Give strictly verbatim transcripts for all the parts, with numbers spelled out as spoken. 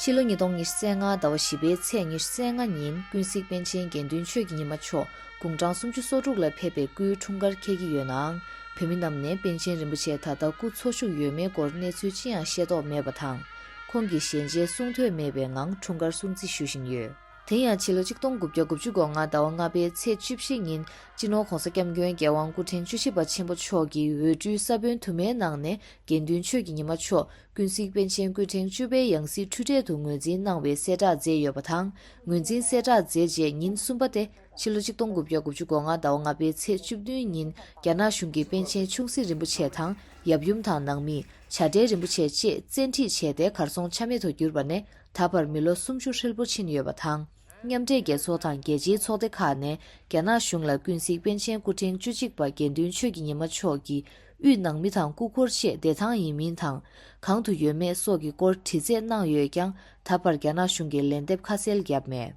ཕྱི་ལོ་ཉིས་སྟོང་ཉི་ཤུ་རྩ་ལྔ་ཟླ་བ་བཞི་པའི་ཚེས་ཉི་ཤུ་རྩ་ལྔ་ཉིན་ཀུན་གཟིགས་པཎ་ཆེན་དགེ་འདུན་ཆོས་ཀྱི་ཉི་མ་མཆོག་དགུང་གྲངས་སུམ་ཅུ་སོ་དྲུག་ལ་ཕེབས་པའི་སྐུའི་འཁྲུངས་སྐར་འཁེལ་གྱི་ཡོད་ནའང་། བོད་མི་རྣམས་ནས་པཎ་ཆེན་རིན་པོ་ཆེ་ད་ལྟ་སྐུ་འཚོ་བཞུགས་ཡོད་མེད་སྐོར་གནས་ཚུལ་ཅི་ཡང་ཤེས་རྟོགས་མེད་པ་དང་། ཁོང་གི་ཞལ་མཇལ་གསུང་ཐོས་མེད་པའི་ངང་འཁྲུངས་སྐར་སྲུང་བརྩི་ཞུ་བཞིན་ཡོད། དེ་ཡང་ཕྱི་ལོ་ཆིག་སྟོང་དགུ་བརྒྱ་དགུ་བཅུ་གོ་ལྔ་ཟླ་བ་ལྔ་པའི་ཚེས་བཅུ་བཞི་ཉིན། སྤྱི་ནོར་༧གོང་ས་༧སྐྱབས་མགོན་རྒྱལ་དབང་སྐུ་ཕྲེང་བཅུ་བཞི་པ་ཆེན་པོ་མཆོག་གིས་འོས་སྤྲུལ་ས་བོན་དུ་མའི་ནང་ནས་དགེ་འདུན་ཆོས་ཀྱི་ཉི་མ་མཆོག་ཀུན་གཟིགས་པཎ་ཆེན་སྐུ་ཕྲེང་བཅུ་པའི་ཡང་སྲིད་འཁྲུལ་བྲལ་དུ་ངོས་འཛིན་གནང་བའི་གསལ་བསྒྲགས་མཛད་ཡོད་པ་དང་། ངོས་འཛིན་གསལ་བསྒྲགས་མཛད་རྗེས་ཉིན་གསུམ་པ་སྟེ། ཕྱི་ལོ་ཆིག་སྟོང་དགུ་བརྒྱ་དགུ་བཅུ་གོ་ལྔ་ཟླ་བ་ལྔ་པའི་ཚེས་བཅུ་བདུན་ཉིན་རྒྱ་ནག་གཞུང་གིས་པཎ་ཆེན་ཆུང་སྲིད་རིན་པོ་ཆེ་དང་ཡབ་ཡུམ་དང་ནང་མི། བྱ་བྲལ་རིན་པོ་ཆེ་བཅས་བཙན་ཁྲིད་བྱས་ཏེ་གར་སོང་ཆ་མེད་དུ་གྱུར་པ་ནས་ད་བར་མི་ལོ་སུམ་ཅུ་ཧྲིལ་པོ་ཕྱིན་ཡོད་པ་དང་། མཉམ་འབྲེལ་རྒྱལ་ཚོགས་དང་རྒྱལ་སྤྱིའི་ཚོགས་སྡེ་ཁག་ནས་རྒྱ་ནག་གཞུང་ལ་ཀུན་གཟིགས་པཎ་ཆེན་སྐུ་ཕྲེང་བཅུ་གཅིག་པ་དགེ་འདུན་ཆོས་ཀྱི་ཉི་མ་མཆོག་གི་དབུས་ནང་མི་དང་སྐུ་འཁོར་བཅས་བདེ་ཐང་ཡིན་མིན་དང་། གང་དུ་ཡོད་མེད་སོགས་ཀྱི་སྐོར་དྲི་རྩད་གནང་ཡོད་ཀྱང་། ད་བར་རྒྱ་ནག་གཞུང་གིས་ལན་འདེབས་ཁ་གསལ་བརྒྱབ་མེད།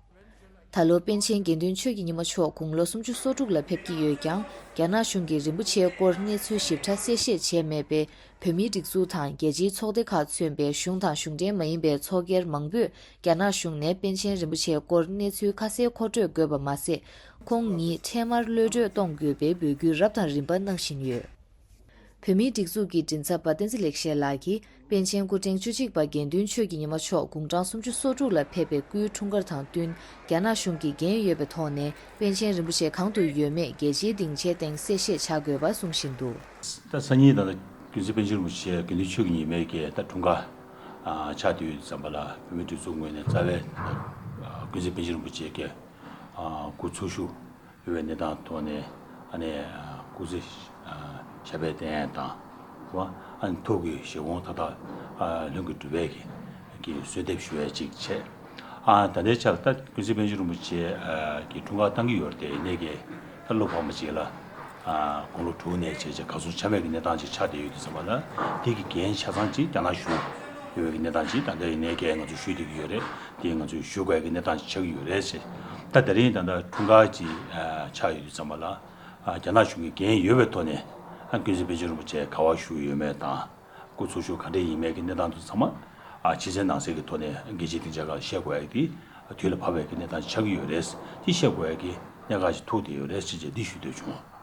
ད་ལོ་པཎ་ཆེན་དགེ་འདུན་ཆོས་ཀྱི་ཉི་མ་མཆོག་དགུང་ལོ་སུམ་ཅུ་སོ་དྲུག་ལ་ཕེབས་ཀྱི་ཡོད་ཀྱང་། རྒྱ་ནག་གཞུང་གིས་རིན་པོ་ཆེའི་སྐོར་གནས་ཚུལ་ཞིབ་ཕྲ་གསལ་བཤད་བྱས་མེད་པས། བོད་མིའི་སྒྲིག་འཛུགས་དང་རྒྱལ་སྤྱིའི་ཚོགས་སྡེ་ཁག་མཚོན་པའི་གཞུང་དང་གཞུང་འབྲེལ་མ་ཡིན་པའི་ཚོགས་སྒེར་མང་པོས་རྒྱ་ནག་གཞུང་ནས་པཎ་ཆེན་རིན་པོ་ཆེའི་སྐོར་གནས་ཚུལ་ཁ་གསལ་མཁོ་སྤྲོད་དགོས་པ་མ་ཟད། ཁོང་ཉིད་འཕྲལ་མར་གློད་གྲོལ་གཏོང་དགོས་པའི་འབོད་སྐུལ་རབ་དང་རིམ་པ་གནང་བཞིན་ཡོད། བོད་མིའི་སྒྲིག་འཛུགས་ཀྱི་མགྲིན་ཚབ་པ་བསྟན་འཛིན་ལེགས་བཤད་ལགས་ཀྱིས། པཎ་ཆེན་སྐུ་ཕྲེང་བཅུ་གཅིག་པ་དགེ་འདུན་ཆོས་ཀྱི་ཉི་མ་མཆོག་དགུང་གྲངས་སུམ་ཅུ་སོ་དྲུག་ལ་ཕེབས་པའི་སྐུའི་འཁྲུངས་སྐར་དང་བསྟུན། རྒྱ་ནག་གཞུང་གིས་འགན་ཡོད་པའི་ཐོག་ནས་པཎ་ཆེན་རིན་པོ་ཆེ་གང་དུ་ཡོད་མེད་རྒྱལ་སྤྱིའི་སྡིངས་ཆའི་སྟེང་གསལ་བཤད་བྱ་དགོས་པ་གསུང་བཞིན་འདུག། ད་སང་ཉིན་ད་ལྟ་ཀུན་གཟིགས་པཎ་ཆེན་རིན་པོ་ཆེ་དགེ་འདུན་ཆོས་ཀྱི་ཉི་མའི་གི་ད་འཁྲུངས་སྐར་ཨ་ཆགས་བསྡད་ཡོད་དུས་ཙམ་པ་ལ། བོད་མིའི་སྒྲིག་འཛུགས་ངོས་ནས་རྩ་བའི་ཨ་ཀུན་གཟིགས་པཎ་ཆེན་རིན་པོ་ཆེ་གི་ཨ་སྐུ་འཚོ་བཞུགས་ཡོད་པའི་གནས་སྟངས་ཐོག་ནས། ཨ་ནི་སྐུ་ཚེ་ཞབས་པད་བརྟན་དང་། ཨ་ནི་ཐུགས་ཀྱི་བཞེད་དགོངས་མཐའ་དག་ལྷུན་གྱིས་གྲུབ་པའི་གི་གསོལ་འདེབས་ཞུ་ཡས་ཅིག་བྱས། ཨ་ད་ལྟའི་ཆར་ད་ཀུན་གཟིགས་པཎ་ཆེན་རིན་པོ་ཆེ་གི་འཁྲུངས་སྐར་བཏང་གི་ཡོད་རེད་དེ། ཡིན་ནའི་གི་ད་ལོ་ཕལ་མོ་ཆེ་ལ་དགུང་ལོ་དྲུག་ནས་བྱས་བྱས་གར་སོང་ཆ་མེད་ཀྱི་གནས་སྟངས་ཅིག་ཆགས་བསྡད་ཡོད་དུས་ཙམ་པ་ལ། དེ་གི་འགན་ཆ་ཚང་ཅིག་རྒྱ་ནག་གཞུང་ཡོད་པའི་གི་གནས་སྟངས་ཅིག་ད་ལྟ་ཡིན་ནའི་གི་ང་ཚོ་ཞུ་བསྡད་ཀྱི་ཡོད་རེད། དེ་ང་ཚོས་ཞུ་དགོས་ཀྱི་གནས་སྟངས་ཆགས་ཀྱི་ཡོད་རེད་ཟེར། ད་དེ་རིང་ད་ལྟ་འཁྲུངས་སྐར་ཅིག་ཨ་ཆགས་ཡོད་དུས་ཙམ་པ་ལ། ཨ་རྒྱ་ནག་གཞུང་གི་འགན་ཡོད་པའི་ཐོག་ནས། ཨ་ཀུན་གཟིགས་པཎ་ཆེན་རིན་པོ་ཆེ་ག་པར་བཞུགས་ཡོད་མེད་དང་། སྐུ་འཚོ་བཞུགས་ག་འདྲ་ཡིན་མེད་ཀྱི་གནས་སྟངས་དེ་ཚང་མ། ཨ་ཕྱི་གསལ་ནང་གསལ་གྱི་ཐོག་ནས་རྒྱལ་སྤྱིའི་སྡིངས་ཆ་ཁག་བཤད་དགོས་ཡ་དེ་དུས་ལ་བབ་པའི་གི་གནས་སྟངས་ཆགས་ཀྱི་ཡོད་རེད། དེ་བཤད་དགོས་ཡ་གི་གནད་འགག་ཅིག་ཐུག་བསྡད་ཡོད་རེད་ཅེས་བྱས་འདི་ཞུ་འདོད་བྱུང་།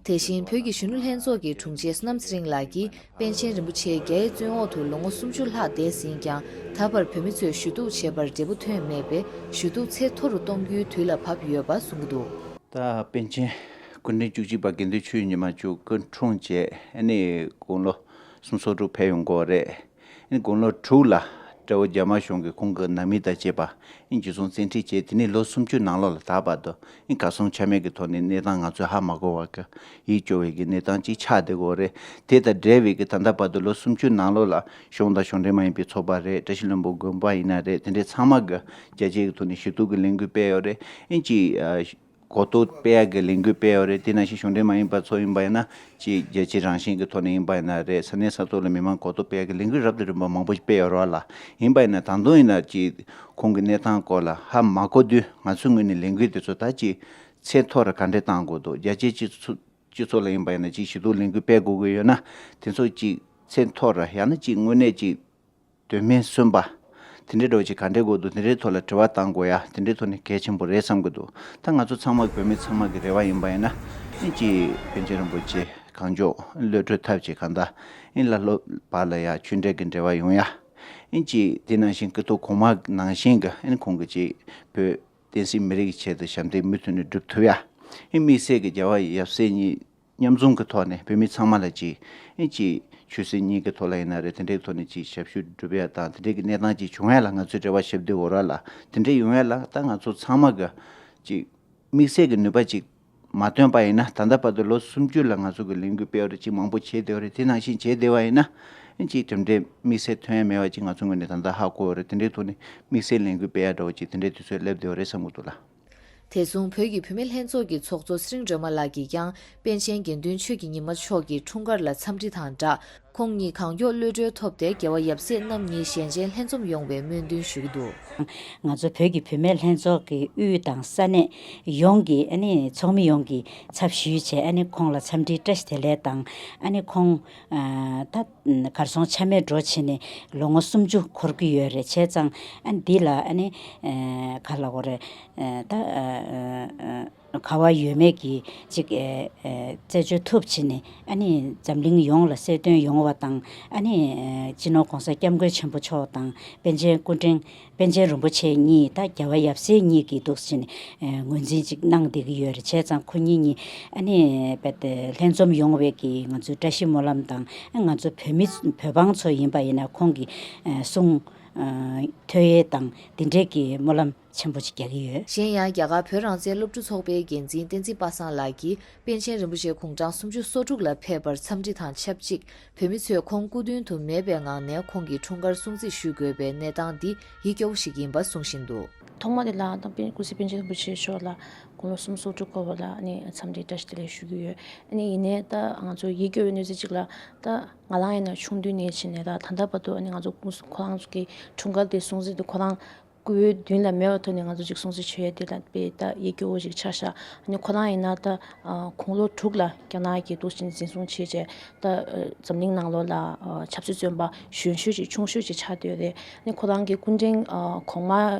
དེ་བཞིན་བོད་ཀྱི་གཞོན་ནུ་ལྷན་ཚོགས་ཀྱི་དྲུང་ཆེ་བསོད་ནམས་ཚེ་རིང་ལགས་ཀྱིས། པཎ་ཆེན་རིན་པོ་ཆེ་རྒྱའི་བཙོན་འོག་ཏུ་ལོ་ངོ་སུམ་ཅུ་ལྷག་བསྡད་ཟིན་ཀྱང་། ད་བར་བོད་མི་ཚོས་ཞུ་གཏུག་བྱེད་པར་འབྲས་བུ་ཐོན་མེད་པས། ཞུ་གཏུག་ཚད་མཐོ་རུ་གཏོང་རྒྱུའི་དུས་ལ་བབ་ཡོད་པ་གསུང་གི་འདུག། ད་པཎ་ཆེན་སྐུ་ཕྲེང་བཅུ་གཅིག་པ་དགེ་འདུན་ཆོས་ཉི་མ་མཆོག་སྐུ་འཁྲུངས་རྗེས་ཨ་ནི་དགུང་ལོ་སུམ་ཅུ་སོ་དྲུག་ཕེབས་ཡོང་གི་ཡོད་རེད། ཨ་ནི་དགུང་ལོ་དྲུག་ལ་དགྲ་བོ་རྒྱ་དམར་གཞུང་གིས་ཁོང་གི་ནང་མི་དང་བཅས་པ་ཨ་ནི་འཇུ་བཟུང་བཙན་ཁྲིད་བྱས། དེ་ནས་ལོ་སུམ་ཅུ་ནང་ལོགས་ལ་ད་བར་དུ་ཨ་ནི་གར་སོང་ཆ་མེད་ཀྱི་ཐོག་ནས་གནས་སྟངས་ང་ཚོས་ཧ་མ་གོ་བ་གི་ཡིད་སྐྱོ་བའི་གི་གནས་སྟངས་ཅིག་ཆགས་བསྡད་ཀྱི་ཡོད་རེད། དེ་དང་འབྲེལ་བའི་གི་ད་ལྟ་བར་དུ་ལོ་སུམ་ཅུ་ནང་ལོགས་ལ་གཞུང་དང་གཞུང་འབྲེལ་མ་ཡིན་པའི་ཚོགས་པ་རེད། བཀྲ་ཤིས་ལྷུན་པོ་དགོན་པ་ཡིན་ན་རེད། དེ་འདྲའི་ཚང་མ་གི་རྒྱ་ཆེ་གི་ཐོག་ནས་ཞུ་གཏུག་གི་ལས་འགུལ་སྤེལ་ཡོད་རེད། ཨ་ནི་ཅིག་ཨ། གོ་རྟོགས་སྤེལ་ཡག་གི་ལས་འགུལ་སྤེལ་ཡོད་རེད། དེ་ནང་བཞིན་གཞུང་འབྲེལ་མ་ཡིན་པ་ཚོ་ཡིན་པ་ཡིན་ན་ཅིག་རྒྱལ་སྤྱི་རང་བཞིན་གྱི་ཐོག་ནས་ཡིན་པ་ཡིན་ན་རེད། ས་གནས་ས་ཐོག་ལ་མི་མང་གོ་རྟོགས་སྤེལ་ཡག་གི་ལས་འགུལ་རབ་དང་རིམ་པ་མང་པོ་ཞིག་སྤེལ་ཡོད་རེད་བ་ལ། ཡིན་པ་ཡིན་ན་ད་དུང་ཡིན་ན་ཅིག་ཁོང་གི་གནས་སྟངས་སྐོར་ལ་ཧ་མ་གོ་དུས། ང་ཚོའི་ངོས་ནས་ལས་འགུལ་དེ་ཚོ་ད་ཅིག་ཚད་མཐོ་རུ་ག་འདྲས་གཏང་དགོས་འདུག། རྒྱལ་སྤྱིའི་སྤྱི་ཚོགས་སྤྱི་ཚོགས་ལ་ཡིན་པ་ཡིན་ན་ཅིག་ཞུ་གཏུག་ལས་འགུལ་སྤེལ་དགོས་ཀྱི་ཡོད་ན། དེ་ཚོ་ཅིག་ཚད་མཐོ་རུ། ཡང་ན་ཅིག་དངོས་གནས་ཅིག་དོན་སྨིན་སོན་པ་དེ་འདྲའི་འདྲ་བོ་ཅིག་ག་འདྲས་དགོས་འདུག། དེ་འདྲའི་ཐོག་ལ་དྲི་བ་བཏང་དགོས་ཡ་དེ་འདྲའི་ཐོག་ནས་གལ་ཆེན་པོ་རེད་བསམ་གྱི་འདུག། ད་ང་ཚོ་ཚང་མ་བོད་མི་ཚང་མ་གི་རེ་བ་ཡིན་པ་ཡིན་ན། ཨིན་ཅི་པཎ་ཆེན་རིན་པོ་ཆེ་གང་མགྱོགས་གློད་གྲོལ་ཐབས་ཅིག་གང་ལྟར་ཨིན་ལ་ལོ་བར་ལ་ཡ་ཆོས་འབྲེལ་གྱི་འབྲེལ་བ་ཡོང་ཡ། ཨིན་ཅི་དེ་ནང་བཞིན་སྐུ་ཐོག་གོང་མ་ནང་བཞིན་གྱི་ཨིན་ཁོང་གི་ཅིག་བོད་བསྟན་སྲིད་མི་རིགས་ཀྱི་ཆེད་དུ་ཞབས་འདེགས་མུ་མཐུད་ནས་སྒྲུབ་ཐུབ་ཡ། ཨིན་དམིགས་བསལ་གྱི་རྒྱལ་བ་ཡབ་སྲས་གཉིས་མཉམ་འཛོམས་ཀྱི་ཐོག་ནས་བོད་མི་ཚང་མ་ལ་ཅིག་ཨིན་ཅིག་ཆོས་སྲིད་གཉིས་ཀྱི་ཐོག་ལ་ཡིན་ན་རེད། དེ་འདྲའི་ཐོག་ནས་ཅིག་ཞབས་ཞུ་སྒྲུབ་ཡ་དང་དེ་འདྲའི་གི་གནས་སྟངས་ཅིག་བྱུང་ཡ་ལ་ང་ཚོས་རེ་བ་ཞབས་འདེགས་འོ་ར་ལ་དེ་འདྲའི་ཡོང་ཡ་ལ་ད་ང་ཚོ་ཚང་མ་གི་ཅིག་དམིགས་བསལ་གྱི་ནུས་པ་ཅིག་མ་བཏོན་པ་ཡིན་ན། ད་ལྟ་བར་དུ་ལོ་སུམ་ཅུ་ལ་ང་ཚོ་གི་ལས་འགུལ་སྤེལ་བ་རེད། ཅིག་མང་པོ་བྱས་བསྡད་པ་རེད། དེ་ནང་བཞིན་བྱས་བསྡད་པ་ཡིན་ན་ཨིན་ཅིག་གྲུབ་འབྲས་དམིགས་བསལ་ཐོན་ཡ་མེད་པ་ཅིག་ང་ཚོ་ངོས་ནས་ད་ལྟ་ཧ་གོ་བ་རེད། དེ་འདྲའི་ཐོག་ནས་དམིགས་བསལ་ལས་འགུལ་སྤེལ་ཡ་འདྲ་བོ་ཅིག་དེ་འདྲའི་དུས་ཚོད་སླེབས་བསྡད་པ་རེད་བསམ་གྱི་འདུག་ལ། དེ་མཚུངས་བོད་ཀྱི་བུད་མེད་ལྷན་ཚོགས་ཀྱི་ཚོགས་གཙོ་ཚེ་རིང་སྒྲོལ་མ་ལགས་ཀྱིས་ཀྱང་པཎ་ཆེན་དགེ་འདུན་ཆོས་ཀྱི་ཉི་མ་མཆོག་གི་འཁྲུངས་སྐར་ལ་འཚམས་འདྲི་དང་སྦྲགས། ཁོང་གཉིས་གང་མགྱོགས་གློད་གྲོལ་ཐོབ་སྟེ། རྒྱལ་བ་ཡབ་སྲས་རྣམ་གཉིས་ཞལ་མཇལ་ལྷན་འཛོམས་ཡོང་བའི་སྨོན་འདུན་ཞུ་གི་འདུག། ང་ཚོ་བོད་ཀྱི་བུད་མེད་ལྷན་ཚོགས་ཀྱི་དབུས་དང་ས་གནས་ཡོངས་ཀྱི་ཨ་ནི་ཚོགས་མི་ཡོངས་ཀྱི་ཚབ་ཞུས་བྱས། ཨ་ནི་ཁོང་ལ་འཚམས་འདྲིའི་བཀྲ་ཤིས་བདེ་ལེགས་དང་། ཨ་ནི་ཁོང་ཨ་ད་གར་སོང་ཆ་མེད་འགྲོ་བྱས་ནས་ལོ་ངོ་སུམ་ཅུ་འཁོར་གྱི་ཡོད་རེད། བྱས་ཙང་ཨ་ནི་འདི་ལ་ཨ་ནི་ཨ་ག་ལབ་དགོས་རེད། ཨ་ད་ཨ་ཨ་ཨ། ག་བ་ཡོད་མེད་ཀྱི་ཅིག་ཨེ་ཨེ་རྩད་གཅོད་ཐུབ་བྱས་ནས། ཨ་ནི་འཛམ་གླིང་ཡོངས་ལ་གསལ་སྟོན་ཡོང་བ་དང་། ཨ་ནི་ཨེ་སྤྱི་ནོར་༸གོང་ས་༸སྐྱབས་མགོན་ཆེན་པོ་མཆོག་དང་པཎ་ཆེན་སྐུ་ཕྲེང་པཎ་ཆེན་རིན་པོ་ཆེ་གཉིས་དང་རྒྱལ་བ་ཡབ་སྲས་གཉིས་ཀྱིས་འདུག་བྱས་ནས་ཨེ་ངོས་འཛིན་ཅིག་གནང་བསྡད་ཀྱི་ཡོད་རེད། བྱས་ཙང་ཁོ་གཉིས་གཉིས་ཨ་ནི་རྦད་དེ་ལྷན་འཛོམས་ཡོང་བའི་གི་ང་ཚོའི་བཀྲ་ཤིས་སྨོན་ལམ་དང་། ཨ་ང་ཚོ་བོད་མི་བོད་འབངས་ཚོ་ཡིན་པ་ཡིན་ན་ཁོང་གི་ཨེ་གསུང་ཨེ་ཐོས་ཡས་དང་དེ་འདྲས་ཀྱི་སྨོན་ལམ་ཆེན་པོ་ཅིག་རྒྱག་གི་ཡོད། གཞན་ཡང་། རྒྱ་གར་བོད་རང་བཙན་སློབ་ཕྲུག་ཚོགས་པའི་འགན་འཛིན་བསྟན་འཛིན་པ་སངས་ལགས་ཀྱིས་པཎ་ཆེན་རིན་པོ་ཆེ་དགུང་གྲངས་སུམ་ཅུ་སོ་དྲུག་ལ་ཕེབས་པར་འཚམས་འདྲི་དང་ཆབས་ཅིག་བོད་མི་ཚོས་ཁོང་སྐུ་མདུན་དུ་མེད་པའི་ངང་ནས་ཁོང་གི་འཁྲུངས་སྐར་སྲུང་བརྩི་ཞུ་དགོས་པའི་གནས་སྟངས་འདི་ཡིད་སྐྱོ་བོ་ཞིག་ཡིན་པ་གསུང་བཞིན་འདུག། ཐོག་མ་དེ་ལ་ད་པཎ་སྐུ་ཚེ་པཎ་ཆེན་རིན་པོ་ཆེ་མཆོག་ལ་དགུང་ལོ་སུམ་ཅུ་སོ་དྲུག་འཁོར་བ་ལ་ཨ་ནི་འཚམས་འདྲི་བཀྲ་ཤིས་བདེ་ལེགས་ཞུ་གི་ཡོད། ཨ་ནི་ཡིན་ནའི་ད་ང་ཚོ་ཡིད་སྐྱོ་བའི་གནས་ཚུལ་ཅིག་ལ། ད་ང་རང་ཡིན་ན་ཆུང་དུས་ནས་བྱས་ནས་ད་ད་ལྟ་བར་དུ་ཨ་ནི་ང་ཚོ་ཁོ་རང་གི་འཁྲུངས་སྐར་དེ་སྲུང་བརྩི་དེ་ཁོ་རང་སྐུའི་མདུན་ལ་མེད་པའི་ཐོག་ནས་ང་ཚོ་ཅིག་སྲུང་བརྩི་བྱེད་ཡས་དེ་ལ་དཔེ་ད་ཡིད་སྐྱོ་བོ་ཞིག་ཆགས་ཤག། ཨ་ནི་ཁོ་རང་ཡིན་ན་ད་ཨ་དགུང་ལོ་དྲུག་ལ་རྒྱ་ནག་གིས་འདུག་བྱས་འཛིན་བཟུང་བྱས་བྱས། ད་ཨ་འཛམ་གླིང་ནང་ལོགས་ལ་ཨ་ཆབ་སྲིད་བཙོན་པ་གཞོན་ཤོས་ཅིག་ཆུང་ཤོས་ཅིག་ཆགས་བསྡད་ཡོད་རེད། ཨ་ནི་ཁོ་རང་གི་སྐུ་ཕྲེང་ཨ་གོང་མ་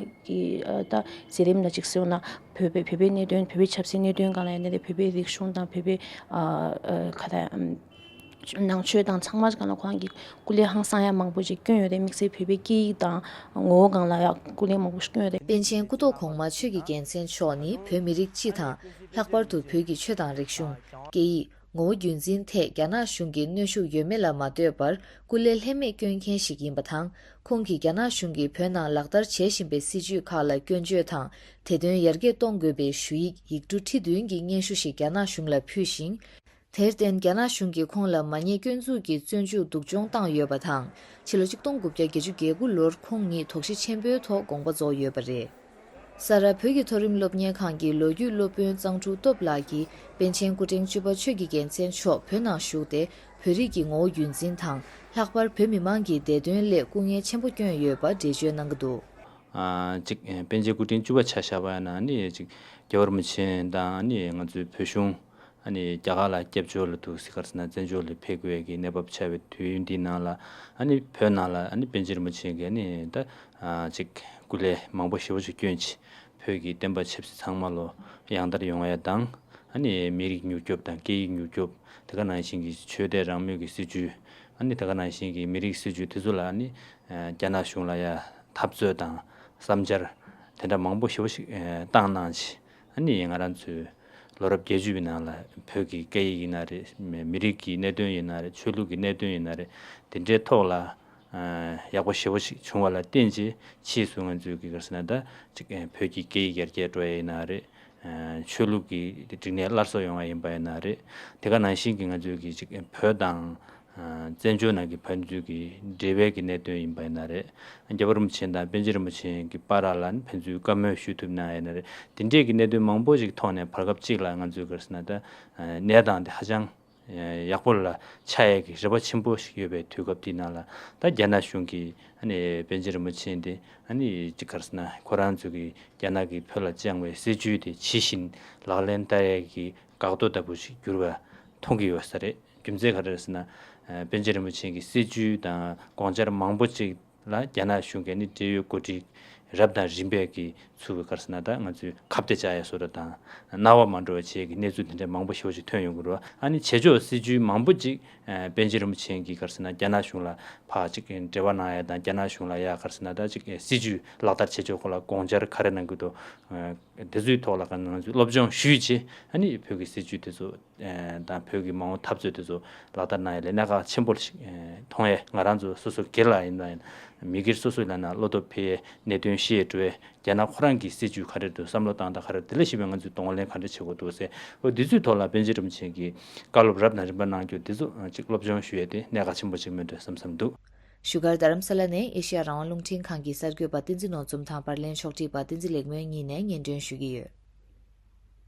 གི་ཨ་ད་མཛད་རིམ་ལ་ཅིག་གཟིགས་ན། བོད་པའི་བོད་པའི་གནད་དོན། བོད་པའི་ཆབ་སྲིད་གནད་དོན་སྒང་ལ་ཡིན་ན་རེད། བོད་པའི་རིག་གཞུང་དང་བོད་པའི་ཨ་ཨ་ག་རེ་ཨམ། ནང་ཆོས་དང་ཚང་མ་སྒང་ལ་ཁོ་རང་གིས་སྐུ་ལས་ཧང་སང་ཡ་མང་པོ་ཅིག་བསྐྱོན་ཡོད་རེད། དམིགས་བསལ་བོད་པའི་སྐད་ཡིག་དང་ངོ་བོ་སྒང་ལ་ཡང་སྐུ་ལས་མང་པོ་ཞིག་བསྐྱོན་ཡོད་རེད། པཎ་ཆེན་སྐུ་ཐོག་གོང་མ་ཆོས་ཀྱི་རྒྱལ་མཚན་མཆོག་ནི་བོད་མི་རིགས་སྤྱི་དང་། ལྷག་པར་དུ་བོད་ཀྱི་ཆོས་དང་རིག་གཞུང་། སྐད་ཡིག་ངོ་བོ་རྒྱུན་འཛིན་ཐད་རྒྱ་ནག་གཞུང་གི་གནོན་ཤུགས་ཡོད་མེད་ལ་མ་ལྟོས་པར་སྐུ་ལས་ལྷད་མེད་བསྐྱོན་མཁན་ཞིག་ཡིན་པ་དང་། ཁོང་གིས་རྒྱ་ནག་གཞུང་གིས་བོད་ནང་ལག་བསྟར་བྱེད་བཞིན་པའི་སྲིད་བྱུས་ཁག་ལ་སྐྱོན་བརྗོད་དང་། དེ་དོན་ཡར་རྒྱས་གཏོང་དགོས་པའི་ཞུ་ཡིག་ཡིག་འབྲུ་ཁྲི་བདུན་གྱི་སྙན་ཞུ་ཞིག་རྒྱ་ནག་གཞུང་ལ་ཕུལ་ཞིང་། དེར་བརྟེན། རྒྱ་ནག་གཞུང་གིས་ཁོང་ལ་མ་ཉེས་སྐྱོན་འཛུགས་ཀྱིས་བཙོན་འཇུག་སྡུག་སྦྱོང་བཏང་ཡོད་པ་དང་། ཕྱི་ལོ་ཆིག་སྟོང་དགུ་བརྒྱ་བརྒྱད་ཅུ་གྱ་དགུ་ལོར་ཁོང་ཉིད་དོགས་གཞི་ཆེན་པོའི་ཐོག་དགོངས་པ་རྫོགས་ཡོད་པ་རེད། ས་རཱ་བོད་ཀྱི་མཐོ་རིམ་སློབ་གཉེར་ཁང་གི་ལོ་རྒྱུས་སློབ་དཔོན་གཙང་ཕྲུག་སྟོབས་ལགས་ཀྱིས། པཎ་ཆེན་སྐུ་ཕྲེང་བཅུ་པ་ཆོས་ཀྱི་རྒྱལ་མཚན་མཆོག་བོད་ནང་བཞུགས་ཏེ། བོད་རིགས་ཀྱི་ངོ་བོ་རྒྱུན་འཛིན་དང་། ལྷག་པར་བོད་མི་མང་གི་བདེ་དོན་སླད་སྐུ་ངལ་ཆེན་པོ་བསྐྱོན་ཡོད་པ་འགྲེལ་བརྗོད་གནང་གི་འདུག། ཨ་གཅིག་པཎ་ཆེན་སྐུ་ཕྲེང་བཅུ་པ་ཆ་བཞག་པ་ཡིན་ན་ནི་གཅིག་རྒྱལ་བ་རིན་པོ་ཆེ་དང་ནི་ང་ཚོའི་བོད་གཞུང་ཨ་ནི་རྒྱ་གར་ལ་སྐྱབས་བཅོལ་ལ་འདུག་སེ་ག་རེ་ཟེར་ན་བཙན་བྱོལ་ལ་ཕེབས་དགོས་ཀྱི་གནས་བབ་ཆགས་པའི་དུས་འདི་ནང་ལ། ཨ་ནི་བོད་ནང་ལ་ཨ་ནི་པཎ་ཆེན་རིན་པོ་ཆེ་གིས་ནི་ད་ཨ་གཅིག་སྐུ་ལས་མང་པོ་ཞེ་པོ་ཅིག་བསྐྱོན་བྱས། བོད་ཀྱི་བསྟན་པ་ཆབ་སྲིད་ཚང་མ་ལོ་ཡང་དར་ཡོང་ཡ་དང་། ཨ་ནི་མི་རིགས་མྱུར་སྐྱོབ་དང་སྐད་ཡིག་མྱུར་སྐྱོབ། དེ་ག་ནང་བཞིན་གྱི་ཆོས་དད་རང་མོས་ཀྱི་སྲིད་བྱུས། ཨ་ནི་དེ་ག་ནང་བཞིན་གྱི་མི་རིགས་སྲིད་བྱུས་དེ་ཚོ་ལ་ཨ་ནི་ཨ་རྒྱ་ནག་གཞུང་ལ་ཡ་འཐབ་རྩོད་དང་བསམ་འཆར་དེ་འདྲ་མང་པོ་ཞེ་པོ་ཞིག་ཨ་བཏང་གནང་བྱས། ཨ་ནི་ང་རང་ཚོའི་ལོ་རབས་བརྒྱད་ཅུ་པའི་ནང་ལ་བོད་ཀྱི་སྐད་ཡིག་ཡིན་ན་རེད། མི་རིགས་ཀྱི་གནད་དོན་ཡིན་ན་རེད། ཆོས་ལུགས་ཀྱི་གནད་དོན་ཡིན་ན་རེད། དེ་འདྲའི་ཐོག་ལ་ཨ་ཡག་པོ་ཞེ་པོ་ཞིག་བྱུང་བ་ལ་བརྟེན་བྱས། ཕྱིས་སུ་ང་ཚོས་ཀྱི་ག་རེ་ཟེར་ན་ད་ཅིག་ཨ་བོད་ཀྱི་སྐད་ཡིག་ཡར་རྒྱས་འགྲོ་ཡ་ཡིན་ན་རེད། ཨ་ཆོས་ལུགས་ཀྱི་རིག་གནས་སླར་གསོ་ཡོང་བ་ཡིན་པ་ཡིན་ན་རེད། དེ་ག་ནང་བཞིན་གྱི་ང་ཚོས་ཀྱི་ཅིག་བོད་དང་ཨ་བཙན་བྱོལ་ནང་གི་ཕན་ཚུན་གྱི་འབྲེལ་བའི་གི་གནད་དོན་ཡིན་པ་ཡིན་ན་རེད། རྒྱལ་བ་རིན་པོ་ཆེ་དང་པཎ་ཆེན་རིན་པོ་ཆེ་གི་བར་ལ་ནི་ཕན་ཚུན་བཀའ་མོལ་ཞུ་ཐུབ་ན་ཡིན་ན་རེད། དེ་འདྲས་ཀྱི་གནད་དོན་མང་པོ་ཞིག་ཐོག་ནས་བར་སྐབས་གཅིག་ལ་ང་ཚོས་ག་རེ་ཟེར་ན་ད་ཨ་གནས་སྟངས་དེ་ཧ་ཅང་ཡག་པོ་ལ་ཆགས་ཡས་ཀྱི་རེ་བ་ཆེན་པོ་ཞིག་ཡོད་པའི་དུས་སྐབས་དེའི་ནང་ལ། ད་རྒྱ་ནག་གཞུང་གིས་ཨ་ནི་པཎ་ཆེན་རིན་པོ་ཆེ་འདི་ཨ་ནི་ཅིག་ག་རེ་ཟེར་ན་ཁོ་རང་ཚོ་གིས་རྒྱ་ནག་གིས་བོད་ལ་བཅངས་པའི་སྲིད་བྱུས་དེ་ཇི་བཞིན་ལག་ལེན་བསྟར་ཡས་ཀྱི་འགག་རྡོ་ལྟ་བུ་ཞིག་གྱུར་བ་མཐོང་གི་ཡོད་ས་རེད། རྒྱུ་མཚན་ག་རེ་རེད་ཟེར་ན། ཨ་པཎ་ཆེན་རིན་པོ་ཆེ་གི་སྲིད་བྱུས་དང་དགོངས་འཆར་མང་པོ་ཅིག་ལ་རྒྱ་ནག་གཞུང་གིས་ནི་འབྲེལ་ཡོད་འགོ་ཁྲིད་རབ་དང་རིམ་པས་ཀྱིས་ཚུར་ག་རེ་ཟེར་ན་ད་ང་ཚོས་ཁ་གཏད་བཅག་ཡ་བཟོ་འདྲ་དང་། རྣ་བ་མ་འགྲོ་བ་བྱེད་ཀྱི་གནས་ཚུལ་དེ་འདྲ་མང་པོ་ཞེ་པོ་ཅིག་ཐོན་ཡོང་གི་རེད། ཨ་ནི་བྱེད་ཕྱོགས་སྲིད་བྱུས་མང་པོ་ཅིག་ཨ་པཎ་ཆེན་རིན་པོ་ཆེ་གིས་ག་རེ་ཟེར་ན་རྒྱ་ནག་གཞུང་ལ་ཕར་ཅིག་འབྲེལ་བ་གནང་ཡ་དང་། རྒྱ་ནག་གཞུང་ལ་ཡ་ག་རེ་ཟེར་ན་ད་ཅིག་སྲིད་བྱུས་ལག་བསྟར་བྱེད་ཕྱོགས་སྐོར་ལ་དགོངས་འཆར་ག་རེ་གནང་གི་འདུག། ཨ་དེ་ཚོའི་ཐོག་ལ་ང་ཚོས་སློབ་སྦྱོང་ཞུས་བྱས། ཨ་ནི་བོད་ཀྱི་སྲིད་བྱུས་དེ་ཚོ་ཨ་དང་བོད་ཀྱི་མ་འོངས་འཐབ་རྩོད་དེ་ཚོ་ལག་བསྟར་གནང་ཡ་ལ་གནད་འགག་ཆེན་པོ་ཞིག་ཨ་མཐོང་ཡས། ང་རང་ཚོ་སོ་སོ་སྒེར་ལ་ཡིན་ན་ཡང་མི་སྒེར་སོ་སོ་ལ་ན་བློ་སྟོབས་འཕེལ་ཡས། གནད་དོན་ཤེས་འགྲོ་ཡས། རྒྱ་ནག་ཁོ་རང་གི་སྲིད་བྱུས་ག་རེ་འདུག། བསམ་བློ་བཏང་སྟངས་ག་རེ། དེ་ལ་གཞིགས་པའི་ང་ཚོས་གདོང་ལེན་ག་འདྲ་བྱེད་དགོས་འདུག་ཟེར། འོ་འདི་ཚོའི་ཐོག་ལ་པཎ་ཆེན་རིན་པོ་ཆེ་གིས་བཀའ་སློབ་རབ་དང་རིམ་པ་གནང་རྒྱུ་འདི་ཚོ་ཅིག་སློབ་སྦྱོང་ཞུ་ཡས་དེ་གནད་འགག་ཆེན་པོ་ཅིག་མིན་འགྲོ་བསམ་བསམ་འདུག། བཞུགས་སྒར་རྡ་རམ་ས་ལ་ནས་ཨེ་ཤེ་ཡ་རང་དབང་རླུང་འཕྲིན་ཁང་གི་གསར་འགོད་པ་བསྟན་འཛིན་ནོར་འཛོམས་དང་པར་ལེན་ཕྱོགས་སྒྲིག་པ་བསྟན་འཛིན་ལེགས་སྨོན་གཉིས་ནས་སྙན་སྒྲོན་ཞུ་གི་ཡོད།